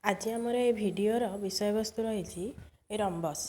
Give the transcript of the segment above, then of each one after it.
ଆଜି ଆମର ଏ ଭିଡ଼ିଓର ବିଷୟବସ୍ତୁ ରହିଛି ରମ୍ବସ୍।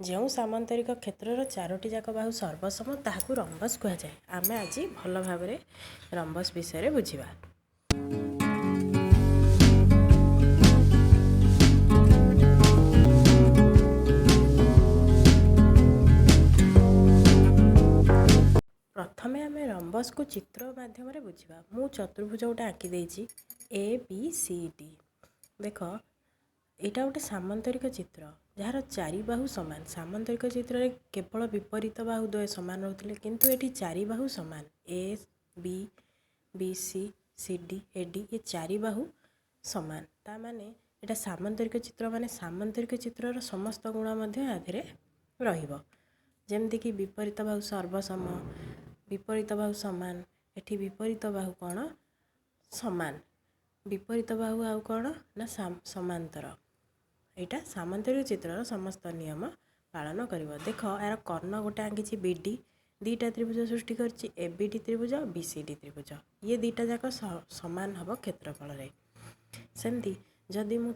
ଯେଉଁ ସାମନ୍ତରିକ କ୍ଷେତ୍ରର ଚାରୋଟି ଯାକ ବାହୁ ସର୍ବସମ, ତାହାକୁ ରମ୍ବସ୍ କୁହାଯାଏ। ଆମେ ଆଜି ଭଲ ଭାବରେ ରମ୍ବସ୍ ବିଷୟରେ ବୁଝିବା। ପ୍ରଥମେ ଆମେ ରମ୍ବସ୍କୁ ଚିତ୍ର ମାଧ୍ୟମରେ ବୁଝିବା। ମୁଁ ଚତୁର୍ଭୁଜ ଗୋଟେ ଆଙ୍କି ଦେଇଛି, ଏ ବି ସି ଡି। ଦେଖ, ଏଇଟା ଗୋଟେ ସାମନ୍ତରିକ ଚିତ୍ର, ଯାହାର ଚାରି ବାହୁ ସମାନ। ସାମନ୍ତରିକ ଚିତ୍ରରେ କେବଳ ବିପରୀତ ବାହୁ ଦ୍ୱୟ ସମାନ ରହୁଥିଲେ, କିନ୍ତୁ ଏଠି ଚାରି ବାହୁ ସମାନ। ଏ ବି, B C, C D, A D, ଏ ଚାରି ବାହୁ ସମାନ। ତା ମାନେ ଏଇଟା ସାମନ୍ତରିକ ଚିତ୍ର, ମାନେ ସାମନ୍ତରିକ ଚିତ୍ରର ସମସ୍ତ ଗୁଣ ମଧ୍ୟ ୟା ଦେହରେ ରହିବ, ଯେମିତିକି ବିପରୀତ ବାହୁ ସର୍ବସମ, ବିପରୀତ ବାହୁ ସମାନ। ଏଠି ବିପରୀତ ବାହୁ କ'ଣ ସମାନ, ବିପରୀତ ବାହୁ ଆଉ କ'ଣ ନା ସମାନ୍ତର। ଏଇଟା ସାମନ୍ତରିକ ଚିତ୍ରର ସମସ୍ତ ନିୟମ ପାଳନ କରିବ। ଦେଖ, ଏହାର କର୍ଣ୍ଣ ଗୋଟେ ଆଙ୍କିଛି ବି ଡି, ଦୁଇଟା ତ୍ରିଭୁଜ ସୃଷ୍ଟି କରିଛି, ଏ ବି ଡି ତ୍ରିଭୁଜ, ବି ସି ଡି ତ୍ରିଭୁଜ। ଇଏ ଦୁଇଟା ଯାକ ସମାନ ହେବ କ୍ଷେତ୍ରଫଳରେ। ସେମିତି ଯଦି ମୁଁ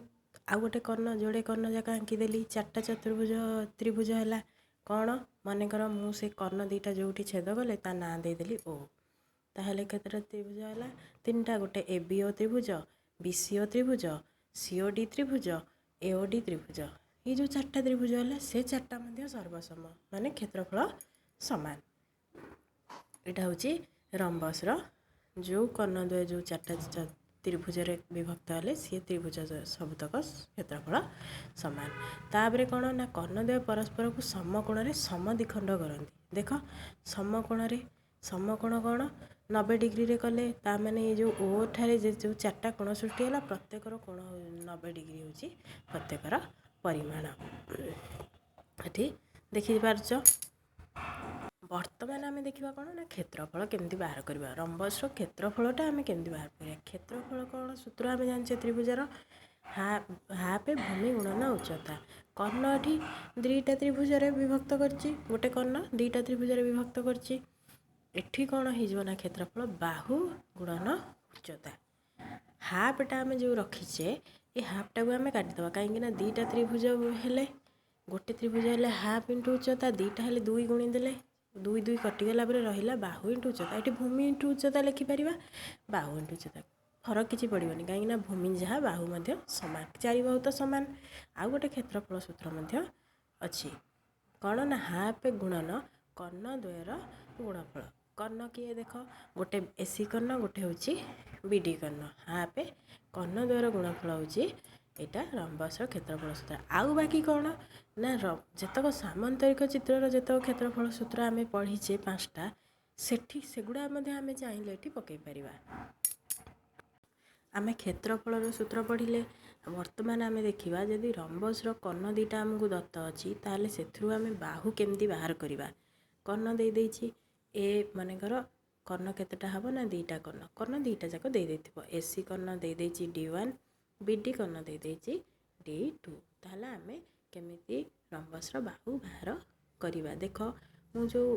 ଆଉ ଗୋଟେ କର୍ଣ୍ଣ, ଯୋଡ଼େ କର୍ଣ୍ଣ ଯାକ ଆଙ୍କିଦେଲି, ଚାରିଟା ଚତୁର୍ଭୁଜ ତ୍ରିଭୁଜ ହେଲା। କ'ଣ ମନେକର ମୁଁ ସେ କର୍ଣ୍ଣ ଦୁଇଟା ଯେଉଁଠି ଛେଦ କଲେ ତା ନାଁ ଦେଇଦେଲି ଓ, ତାହେଲେ କେତେଟା ତ୍ରିଭୁଜ ହେଲା? ତିନିଟା। ଗୋଟେ ଏ ବି ଓ ତ୍ରିଭୁଜ, ବି ସି ଓ ତ୍ରିଭୁଜ, ସି ଓ ଡି ତ୍ରିଭୁଜ, ଏ ଓ ଡି ତ୍ରିଭୁଜ। ଏଇ ଯେଉଁ ଚାରିଟା ତ୍ରିଭୁଜ ହେଲା, ସେ ଚାରିଟା ମଧ୍ୟ ସର୍ବସମ, ମାନେ କ୍ଷେତ୍ରଫଳ ସମାନ। ଏଇଟା ହେଉଛି ରମ୍ବସ୍ର ଯେଉଁ କର୍ଣ୍ଣଦ୍ୱୟ ଯେଉଁ ଚାରିଟା ତ୍ରିଭୁଜରେ ବିଭକ୍ତ ହେଲେ, ସିଏ ତ୍ରିଭୁଜ ସବୁତକ କ୍ଷେତ୍ରଫଳ ସମାନ। ତାପରେ କ'ଣ ନା କର୍ଣ୍ଣଦ୍ୱୟ ପରସ୍ପରକୁ ସମକୋଣରେ ସମଦ୍ୱିଖଣ୍ଡ କରନ୍ତି। ଦେଖ, ସମକୋଣରେ, ସମକୋଣ କ'ଣ? 90 ଡିଗ୍ରୀରେ କଲେ। ତା ମାନେ ଏଇ ଯେଉଁ ଓ ଠାରେ ଯେଉଁ ଚାରିଟା କୋଣ ସୃଷ୍ଟି ହେଲା, ପ୍ରତ୍ୟେକର କୋଣ 90 ଡିଗ୍ରୀ ହେଉଛି ପ୍ରତ୍ୟେକର ପରିମାଣ। ଏଠି ଦେଖିପାରୁଛ। ବର୍ତ୍ତମାନ ଆମେ ଦେଖିବା କ'ଣ ନା କ୍ଷେତ୍ରଫଳ କେମିତି ବାହାର କରିବା। ରମ୍ବସ୍ର କ୍ଷେତ୍ରଫଳଟା ଆମେ କେମିତି ବାହାର କରିବା? କ୍ଷେତ୍ରଫଳ କ'ଣ ସୂତ୍ର ଆମେ ଜାଣିଛେ? ତ୍ରିଭୁଜର ହାଫ୍ ଭୂମି ଗୁଣନ ଉଚ୍ଚତା। କର୍ଣ୍ଣ ଏଠି ଦୁଇଟା ତ୍ରିଭୁଜରେ ବିଭକ୍ତ କରିଛି, ଗୋଟେ କର୍ଣ୍ଣ ଦୁଇଟା ତ୍ରିଭୁଜରେ ବିଭକ୍ତ କରିଛି। ଏଠି କ'ଣ ହେଇଯିବ ନା କ୍ଷେତ୍ରଫଳ ବାହୁ ଗୁଣନ ଉଚ୍ଚତା। ହାଫ୍ଟା ଆମେ ଯେଉଁ ରଖିଛେ, ଏ ହାଫ୍ଟାକୁ ଆମେ କାଟିଦେବା। କାହିଁକି ନା ଦୁଇଟା ତ୍ରିଭୁଜ ହେଲେ, ଗୋଟେ ତ୍ରିଭୁଜ ହେଲେ ହାଫ୍ ଇଣ୍ଟୁ ଉଚ୍ଚତା, ଦୁଇଟା ହେଲେ ଦୁଇ ଗୁଣି ଦେଲେ ଦୁଇ ଦୁଇ କଟିଗଲା ପରେ ରହିଲା ବାହୁ ଇଣ୍ଟୁ ଉଚ୍ଚତା। ଏଠି ଭୂମି ଇଣ୍ଟୁ ଉଚ୍ଚତା ଲେଖିପାରିବା, ବାହୁ ଇଣ୍ଟୁ ଉଚ୍ଚତା, ଫରକ କିଛି ପଡ଼ିବନି। କାହିଁକିନା ଭୂମି ଯାହା, ବାହୁ ମଧ୍ୟ ସମାନ, ଚାରି ବାହୁ ତ ସମାନ। ଆଉ ଗୋଟେ କ୍ଷେତ୍ରଫଳ ସୂତ୍ର ମଧ୍ୟ ଅଛି। କ'ଣ ନା ହାଫ୍ ଗୁଣନ କର୍ଣ୍ଣ ଦ୍ୱୟର ଗୁଣଫଳ। କର୍ଣ୍ଣ କିଏ? ଦେଖ, ଗୋଟେ ଏସି କର୍ଣ୍ଣ, ଗୋଟେ ହେଉଛି ବି ଡି କର୍ଣ୍ଣ। ହାଫ୍ କର୍ଣ୍ଣ ଦ୍ୱୟର ଗୁଣଫଳ ହେଉଛି ଏଇଟା ରମ୍ବସର କ୍ଷେତ୍ରଫଳ ସୂତ୍ର। ଆଉ ବାକି କ'ଣ ନା ଯେତକ ସାମନ୍ତରିକ ଚିତ୍ରର ଯେତକ କ୍ଷେତ୍ରଫଳ ସୂତ୍ର ଆମେ ପଢ଼ିଛେ ପାଞ୍ଚଟା, ସେଠି ସେଗୁଡ଼ା ମଧ୍ୟ ଆମେ ଚାହିଁଲେ ଏଠି ପକାଇ ପାରିବା। ଆମେ କ୍ଷେତ୍ରଫଳର ସୂତ୍ର ପଢ଼ିଲେ। ବର୍ତ୍ତମାନ ଆମେ ଦେଖିବା, ଯଦି ରମ୍ବସର କର୍ଣ୍ଣ ଦୁଇଟା ଆମକୁ ଦତ୍ତ ଅଛି, ତାହେଲେ ସେଥିରୁ ଆମେ ବାହୁ କେମିତି ବାହାର କରିବା? କର୍ଣ୍ଣ ଦେଇଦେଇଛି ଏ, ମନେକର କର୍ଣ୍ଣ କେତେଟା ହେବ ନା ଦୁଇଟା କର୍ଣ୍ଣ, କର୍ଣ୍ଣ ଦୁଇଟା ଯାକ ଦେଇଦେଇଥିବ। ଏ ସି କର୍ଣ୍ଣ ଦେଇଦେଇଛି ଡି 1, ବି ଡି କର୍ଣ୍ଣ ଦେଇଦେଇଛି ଡି 2। ତାହେଲେ ଆମେ କେମିତି ରମ୍ବସର ବାହୁ ବାହାର କରିବା? ଦେଖ, ମୁଁ ଯେଉଁ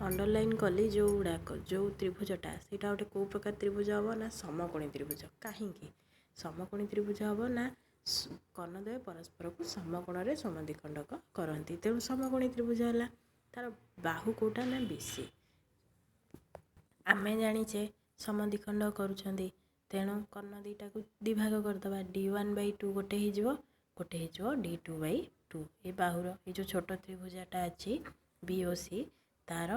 ଅଣ୍ଡରଲାଇନ୍ କଲି ଯେଉଁ ଗୁଡ଼ାକ, ଯେଉଁ ତ୍ରିଭୁଜଟା, ସେଇଟା ଗୋଟେ କେଉଁ ପ୍ରକାର ତ୍ରିଭୁଜ ହେବ ନା ସମକୋଣୀ ତ୍ରିଭୁଜ। କାହିଁକି ସମକୋଣୀ ତ୍ରିଭୁଜ ହେବ ନା କର୍ଣ୍ଣଦ୍ୱୟ ପରସ୍ପରକୁ ସମକୋଣରେ ସମଦ୍ୱିଖଣ୍ଡକ କରନ୍ତି, ତେଣୁ ସମକୋଣୀ ତ୍ରିଭୁଜ ହେଲା। ତାର ବାହୁ କେଉଁଟା ନା ବି ସି। ଆମେ ଜାଣିଛେ ସମଦ୍ୱିଖଣ୍ଡ କରୁଛନ୍ତି, ତେଣୁ କର୍ଣ୍ଣ ଦୁଇଟାକୁ ଦୁଇ ଭାଗ କରିଦେବା। ଡି 1 ବାଇ 2 ଗୋଟେ ହେଇଯିବ, ଗୋଟେ ହେଇଯିବ ଡି 2 ବାଇ 2। ଏ ବାହୁର ଏ ଯେଉଁ ଛୋଟ ତ୍ରିଭୁଜଟା ଅଛି ବି ଓ ସି, ତାର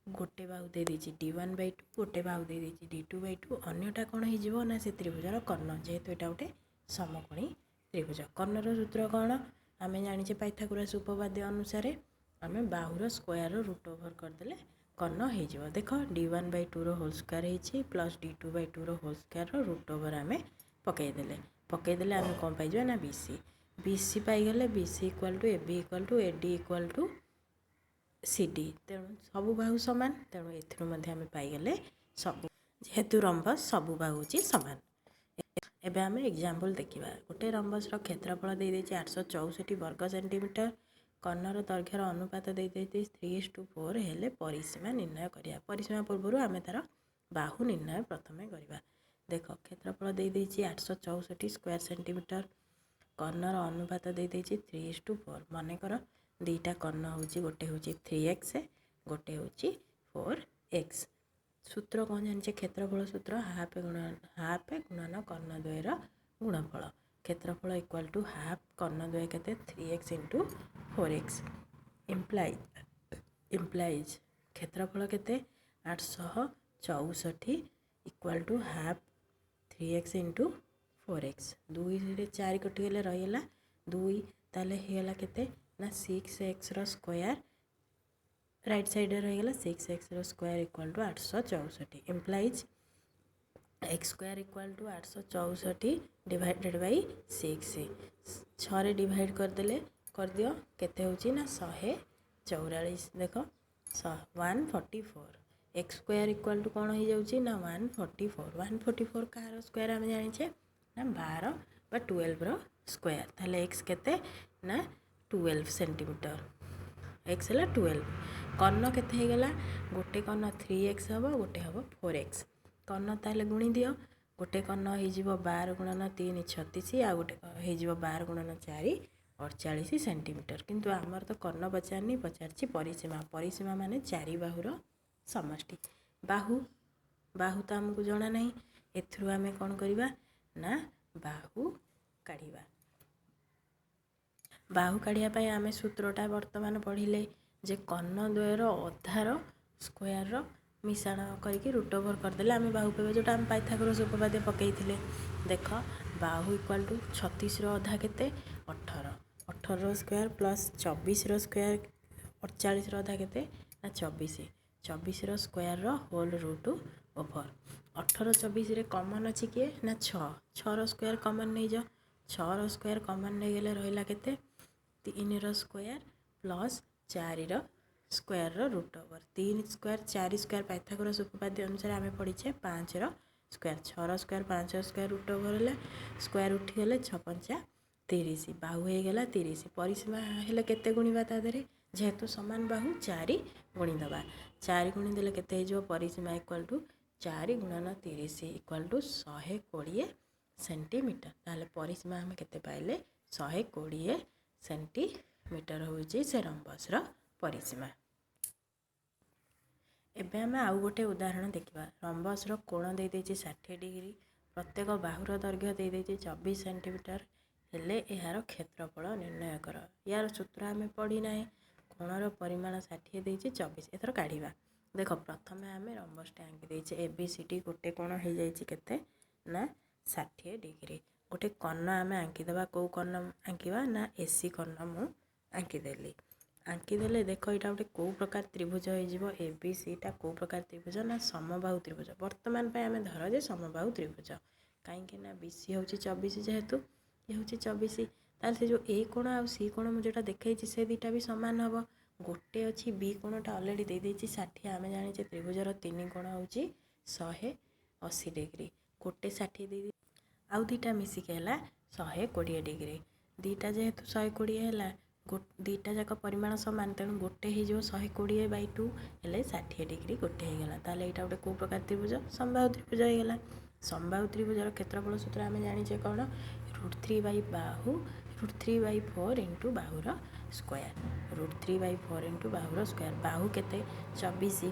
ଗୋଟେ ବାହୁ ଦେଇଦେଇଛି ଡି 1 ବାଇ 2, ଗୋଟେ ବାହୁ ଦେଇଦେଇଛି ଡି 2 ବାଇ 2। ଅନ୍ୟଟା କ'ଣ ହେଇଯିବ ନା ସେ ତ୍ରିଭୁଜର କର୍ଣ୍ଣ। ଯେହେତୁ ଏଇଟା ଗୋଟେ ସମକୋଣୀ ତ୍ରିଭୁଜ, କର୍ଣ୍ଣର ସୂତ୍ର କ'ଣ ଆମେ ଜାଣିଛେ? ପାଇଥାଗୁରାସ ଉପପାଦ୍ୟ ଅନୁସାରେ ଆମେ ବାହୁର ସ୍କୋୟାରର ରୁଟ୍ ଓଭର୍ କରିଦେଲେ କର୍ଣ୍ଣ ହେଇଯିବ। ଦେଖ, ଡି 1 ବାଇ 2ର ହୋଲ୍ ସ୍କୋୟାର ହେଇଛି, ପ୍ଲସ୍ ଡି 2 ବାଇ 2ର ହୋଲ୍ ସ୍କୋୟାରର ରୁଟ୍ ଓଭର୍ ଆମେ ପକାଇଦେଲେ ଆମେ କ'ଣ ପାଇଯିବା ନା ବି ସି। ବି ସି ପାଇଗଲେ B C equal to A B equal to A D equal to C D। ତେଣୁ ସବୁ ବାହୁ ସମାନ। ତେଣୁ ଏଥିରୁ ମଧ୍ୟ ଆମେ ପାଇଗଲେ ସବୁ, ଯେହେତୁ ରମ୍ବସ୍ ସବୁ ବାହୁ ହେଉଛି ସମାନ। ଏବେ ଆମେ ଏକ୍ଜାମ୍ପଲ୍ ଦେଖିବା। ଗୋଟେ ରମ୍ବସ୍ର କ୍ଷେତ୍ରଫଳ ଦେଇଦେଇଛି 864 ବର୍ଗ ସେଣ୍ଟିମିଟର, କର୍ଣ୍ଣର ଦୈର୍ଘ୍ୟର ଅନୁପାତ ଦେଇଦେଇଛି 3:4 ହେଲେ ପରିସୀମା ନିର୍ଣ୍ଣୟ କରିବା। ପରିସୀମା ପୂର୍ବରୁ ଆମେ ତା'ର ବାହୁ ନିର୍ଣ୍ଣୟ ପ୍ରଥମେ କରିବା। ଦେଖ, କ୍ଷେତ୍ରଫଳ ଦେଇଦେଇଛି 864 ସ୍କୋୟାର ସେଣ୍ଟିମିଟର, କର୍ଣ୍ଣର ଅନୁପାତ ଦେଇଦେଇଛି 3:4। ମନେକର ଦୁଇଟା କର୍ଣ୍ଣ ହେଉଛି, ଗୋଟେ ହେଉଛି 3x, ଗୋଟେ ହେଉଛି 4x। ସୂତ୍ର କ'ଣ ଜାଣିଛେ? କ୍ଷେତ୍ରଫଳ ସୂତ୍ର ହାଫ୍ ଗୁଣନ କର୍ଣ୍ଣଦ୍ୱୟର ଗୁଣଫଳ। କ୍ଷେତ୍ରଫଳ ଇକ୍ୱାଲ୍ ଟୁ ହାଫ୍ କର୍ଣ୍ଣଦ୍ୱୟ କେତେ? 3x into 4x। Implies କ୍ଷେତ୍ରଫଳ କେତେ? 864 equal to half 3x into 4x। ଦୁଇରେ ଚାରି କଟିଗଲେ ରହିଗଲା ଦୁଇ। ତାହେଲେ ହେଇଗଲା କେତେ ନା 6xର ସ୍କୋୟାର, ରାଇଟ୍ ସାଇଡ଼୍ରେ ରହିଗଲା 6xର square equal to 864। Implies x square equal to 864 divided by 6। ଛଅରେ ଡିଭାଇଡ଼ କରିଦେଲେ, କରିଦିଅ, କେତେ ହେଉଛି ନା 144। ଦେଖ, 144। X square equal to କ'ଣ ହେଇଯାଉଛି ନା 144। 144 କାହାର ସ୍କୋୟାର ଆମେ ଜାଣିଛେ ନା 12 ବା 12ର ସ୍କୋୟାର। ତାହେଲେ ଏକ୍ସ କେତେ ନା 12 ସେଣ୍ଟିମିଟର। ଏକ୍ସ ହେଲା 12। କର୍ଣ୍ଣ କେତେ ହେଇଗଲା? ଗୋଟେ କର୍ଣ୍ଣ 3x ହେବ, ଗୋଟେ ହେବ 4x। କର୍ଣ୍ଣ ତାହେଲେ ଗୁଣି ଦିଅ। ଗୋଟେ କର୍ଣ୍ଣ ହେଇଯିବ 12 ଗୁଣନ ତିନି 36, ଆଉ ଗୋଟେ ହେଇଯିବ 12 ଗୁଣନ ଚାରି 48 ସେଣ୍ଟିମିଟର। କିନ୍ତୁ ଆମର ତ କର୍ଣ୍ଣ ପଚାରିନି, ପଚାରିଛି ପରିସୀମା। ପରିସୀମା ମାନେ ଚାରି ବାହୁର ସମଷ୍ଟି। ବାହୁ ତ ଆମକୁ ଜଣା ନାହିଁ। ଏଥିରୁ ଆମେ କ'ଣ କରିବା ନା ବାହୁ କାଢ଼ିବା। ବାହୁ କାଢ଼ିବା ପାଇଁ ଆମେ ସୂତ୍ରଟା ବର୍ତ୍ତମାନ ପଢ଼ିଲେ ଯେ କର୍ଣ୍ଣଦ୍ୱୟର ଅଧାର ସ୍କୋୟାରର ମିଶାଣ କରିକି ରୁଟ୍ ଓଭର୍ କରିଦେଲେ ଆମେ ବାହୁ ପାଇବା, ଯେଉଁଟା ଆମେ ପାଇଥାଗୋରସ୍ ଉପପାଦ୍ୟ ପକାଇଥିଲେ। ଦେଖ, ବାହୁ ଇକ୍ୱାଲ୍ ଟୁ 36ର ଅଧା କେତେ? 18। 18ର ସ୍କୋୟାର ପ୍ଲସ୍ 24ର ସ୍କୋୟାର, 48ର ଅଧା କେତେ ନା 24, 24ର ସ୍କୋୟାରର ହୋଲ୍ ରୁଟ୍ ଓଭର୍। 18 24ରେ କମନ୍ ଅଛି କିଏ ନା ଛଅ। ଛଅର ସ୍କୋୟାର କମନ୍ ନେଇଯାଅ। ଛଅର ସ୍କୋୟାର କମନ୍ ନେଇଗଲେ ରହିଲା କେତେ? ତିନିର ସ୍କୋୟାର ପ୍ଲସ୍ ଚାରିର ସ୍କୋୟାରର ରୁଟ୍ ଓଭର୍। ତିନି ସ୍କୋୟାର, ଚାରି ସ୍କୋୟାର, ପାଇଥାଗୋରସ୍ ଉପପାଦ୍ୟ ଅନୁସାରେ ଆମେ ପଢ଼ିଛେ ପାଞ୍ଚର ସ୍କୋୟାର। ଛଅର ସ୍କୋୟାର, ପାଞ୍ଚର ସ୍କୋୟାର ରୁଟ୍ ଓଭର୍ ହେଲେ ସ୍କୋୟାର ଉଠିଗଲେ, ଛଅ ପଞ୍ଚା 30, ବାହୁ ହେଇଗଲା 30। ପରିସୀମା ହେଲେ କେତେ ଗୁଣିବା ତା ଦେହରେ? ଯେହେତୁ ସମାନ ବାହୁ, ଚାରି ଗୁଣିଦେବା। ଚାରି ଗୁଣିଦେଲେ କେତେ ହେଇଯିବ? ପରିସୀମା ଇକ୍ୱାଲ୍ ଟୁ ଚାରି ଗୁଣନ 30 ଇକ୍ୱାଲ୍ ଟୁ 120 ସେଣ୍ଟିମିଟର। ତାହେଲେ ପରିସୀମା ଆମେ କେତେ ପାଇଲେ? 120 ସେଣ୍ଟିମିଟର ହେଉଛି ସେ ରମ୍ବସର ପରିସୀମା। ଏବେ ଆମେ ଆଉ ଗୋଟେ ଉଦାହରଣ ଦେଖିବା। ରମ୍ବସର କୋଣ ଦେଇଦେଇଛି 60 ଡିଗ୍ରୀ, ପ୍ରତ୍ୟେକ ବାହୁର ଦୈର୍ଘ୍ୟ ଦେଇଦେଇଛି 24 ସେଣ୍ଟିମିଟର ହେଲେ ଏହାର କ୍ଷେତ୍ରଫଳ ନିର୍ଣ୍ଣୟ କର। ୟାର ସୂତ୍ର ଆମେ ପଢ଼ିନାହେଁ। କୋଣର ପରିମାଣ 60 ଦେଇଛି, 24। ଏଥର କାଢ଼ିବା। ଦେଖ, ପ୍ରଥମେ ଆମେ ରମ୍ବସଟା ଆଙ୍କି ଦେଇଛେ ଏ ବି ସି ଡ଼ି। ଗୋଟେ କୋଣ ହେଇଯାଇଛି କେତେ ନା 60 ଡିଗ୍ରୀ। ଗୋଟେ କର୍ଣ୍ଣ ଆମେ ଆଙ୍କିଦେବା। କେଉଁ କର୍ଣ୍ଣ ଆଙ୍କିବା ନା ଏସି କର୍ଣ୍ଣ ମୁଁ ଆଙ୍କିଦେଲି। ଆଙ୍କିଦେଲେ ଦେଖ, ଏଇଟା ଗୋଟେ କେଉଁ ପ୍ରକାର ତ୍ରିଭୁଜ ହେଇଯିବ? ଏ ବି ସିଟା କେଉଁ ପ୍ରକାର ତ୍ରିଭୁଜ ନା ସମବାହୁ ତ୍ରିଭୁଜ। ବର୍ତ୍ତମାନ ପାଇଁ ଆମେ ଧର ଯେ ସମବାହୁ ତ୍ରିଭୁଜ। କାହିଁକି ନା ବି ସି ହେଉଛି 24, ଯେହେତୁ ଇଏ ହେଉଛି 24, ତାହେଲେ ସେ ଯେଉଁ ଏ କୋଣ ଆଉ ସି କୋଣ ମୁଁ ଯେଉଁଟା ଦେଖେଇଛି, ସେ ଦୁଇଟା ବି ସମାନ ହେବ। ଗୋଟେ ଅଛି ବି କୋଣଟା ଅଲରେଡ଼ି ଦେଇଦେଇଛି 60। ଆମେ ଜାଣିଛେ ତ୍ରିଭୁଜର ତିନି କୋଣ ହେଉଛି 180 ଡିଗ୍ରୀ। ଗୋଟେ 60 ଦେଇ, ଆଉ ଦୁଇଟା ମିଶିକି ହେଲା 120 ଡିଗ୍ରୀ। ଦୁଇଟା ଯେହେତୁ 120 ହେଲା, ଦୁଇଟା ଯାକ ପରିମାଣ ସମାନ, ତେଣୁ ଗୋଟେ ହେଇଯିବ 120 ବାଇ 2 ହେଲେ 60 ଡିଗ୍ରୀ ଗୋଟେ ହେଇଗଲା। ତାହେଲେ ଏଇଟା ଗୋଟେ କେଉଁ ପ୍ରକାର ତ୍ରିଭୁଜ? ସମବାହୁ ତ୍ରିଭୁଜ ହେଇଗଲା। ସମବାହୁ ତ୍ରିଭୁଜର କ୍ଷେତ୍ରଫଳ ସୂତ୍ର ଆମେ ଜାଣିଛେ କ'ଣ? ରୁଟ୍ ଥ୍ରୀ ବାଇ ବାହୁ, root three by four into ବାହୁର square. Root three by four into ବାହୁର square. ବାହୁ କେତେ? 24।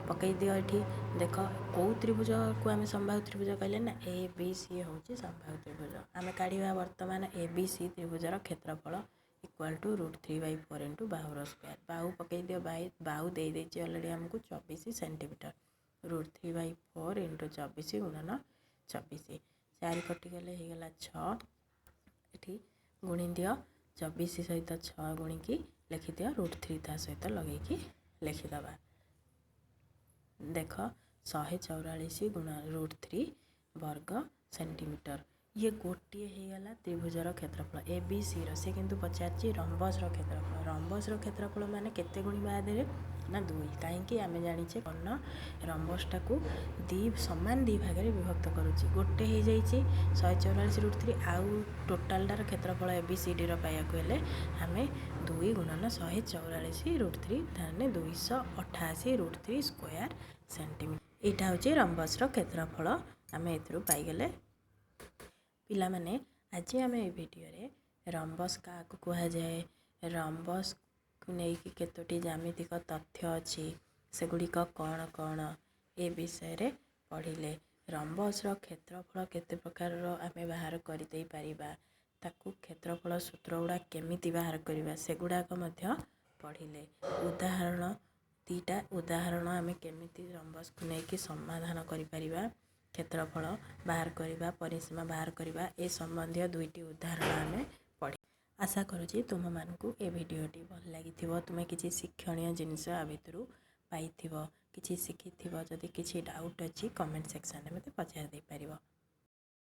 ପକାଇ ଦିଅ ଏଠି। ଦେଖ, କେଉଁ ତ୍ରିଭୁଜକୁ ଆମେ ସମବାହୁ ତ୍ରିଭୁଜ କହିଲେ ନା ଏ ବି ସି ହେଉଛି ସମବାହୁ ତ୍ରିଭୁଜ। ଆମେ କାଢ଼ିବା ବର୍ତ୍ତମାନ ଏ ବି ସି ତ୍ରିଭୁଜର କ୍ଷେତ୍ରଫଳ equal to root three by four into ବାହୁର square. ବାହୁ ପକାଇ ଦିଅ। ବାଇ ବାହୁ ଦେଇଦେଇଛି ଅଲରେଡ଼ି ଆମକୁ 24 centimetre. Root three by four into 24 ଗୁଣନ 24। ଚାରି କଟିଗଲେ ହେଇଗଲା ଛଅ। ଏଠି ଗୁଣି ଦିଅ, 24 ସହିତ ଛଅ ଗୁଣିକି ଲେଖିଦିଅ, ରୁଟ୍ ଥ୍ରୀ ତା ସହିତ ଲଗେଇକି ଲେଖିଦେବା। ଦେଖ, 144 ଗୁଣ ରୁଟ୍ ଥ୍ରୀ ବର୍ଗ ସେଣ୍ଟିମିଟର। ଇଏ ଗୋଟିଏ ହେଇଗଲା ତ୍ରିଭୁଜର କ୍ଷେତ୍ରଫଳ ଏ ବି ସିର। ସେ କିନ୍ତୁ ପଚାରିଛି ରମ୍ବସର କ୍ଷେତ୍ରଫଳ। ରମ୍ବସର କ୍ଷେତ୍ରଫଳ ମାନେ କେତେ ଗୁଣିବା ଦେହରେ ନା ଦୁଇ। କାହିଁକି? ଆମେ ଜାଣିଛେ କର୍ଣ୍ଣ ରମ୍ବସଟାକୁ ଦୁଇ ସମାନ ଦୁଇ ଭାଗରେ ବିଭକ୍ତ କରୁଛି। ଗୋଟେ ହେଇଯାଇଛି 144 ରୁଟ୍ ଥ୍ରୀ, ଆଉ ଟୋଟାଲଟାର କ୍ଷେତ୍ରଫଳ ଏ ବି ସି ଡିର ପାଇବାକୁ ହେଲେ ଆମେ ଦୁଇ ଗୁଣନ 144 ରୁଟ୍ ଥ୍ରୀ, ତାହେଲେ 288 ରୁଟ୍ ଥ୍ରୀ ସ୍କୋୟାର ସେଣ୍ଟିମିଟର। ଏଇଟା ହେଉଛି ରମ୍ବସର କ୍ଷେତ୍ରଫଳ ଆମେ ଏଥିରୁ ପାଇଗଲେ। ପିଲାମାନେ, ଆଜି ଆମେ ଏ ଭିଡ଼ିଓରେ ରମ୍ବସ୍ କାହାକୁ କୁହାଯାଏ, ରମ୍ବସ୍କୁ ନେଇକି କେତୋଟି ଜ୍ୟାମିତିକ ତଥ୍ୟ ଅଛି, ସେଗୁଡ଼ିକ କ'ଣ କ'ଣ, ଏ ବିଷୟରେ ପଢ଼ିଲେ। ରମ୍ବସ୍ର କ୍ଷେତ୍ରଫଳ କେତେ ପ୍ରକାରର ଆମେ ବାହାର କରିଦେଇପାରିବା, ତାକୁ କ୍ଷେତ୍ରଫଳ ସୂତ୍ର ଗୁଡ଼ା କେମିତି ବାହାର କରିବା, ସେଗୁଡ଼ାକ ମଧ୍ୟ ପଢ଼ିଲେ। ଉଦାହରଣ 2ଟା ଉଦାହରଣ ଆମେ କେମିତି ରମ୍ବସ୍କୁ ନେଇକି ସମାଧାନ କରିପାରିବା, କ୍ଷେତ୍ରଫଳ ବାହାର କରିବା, ପରିସୀମା ବାହାର କରିବା, ଏ ସମ୍ବନ୍ଧୀୟ 2ଟି ଉଦାହରଣ ଆମେ ପଢ଼ି। ଆଶା କରୁଛି ତୁମମାନଙ୍କୁ ଏ ଭିଡ଼ିଓଟି ଭଲ ଲାଗିଥିବ, ତୁମେ କିଛି ଶିକ୍ଷଣୀୟ ଜିନିଷ ଆ ଭିତରୁ ପାଇଥିବ, କିଛି ଶିଖିଥିବ। ଯଦି କିଛି ଡାଉଟ୍ ଅଛି, କମେଣ୍ଟ ସେକ୍ସନରେ ମୋତେ ପଚାରି ଦେଇପାରିବ।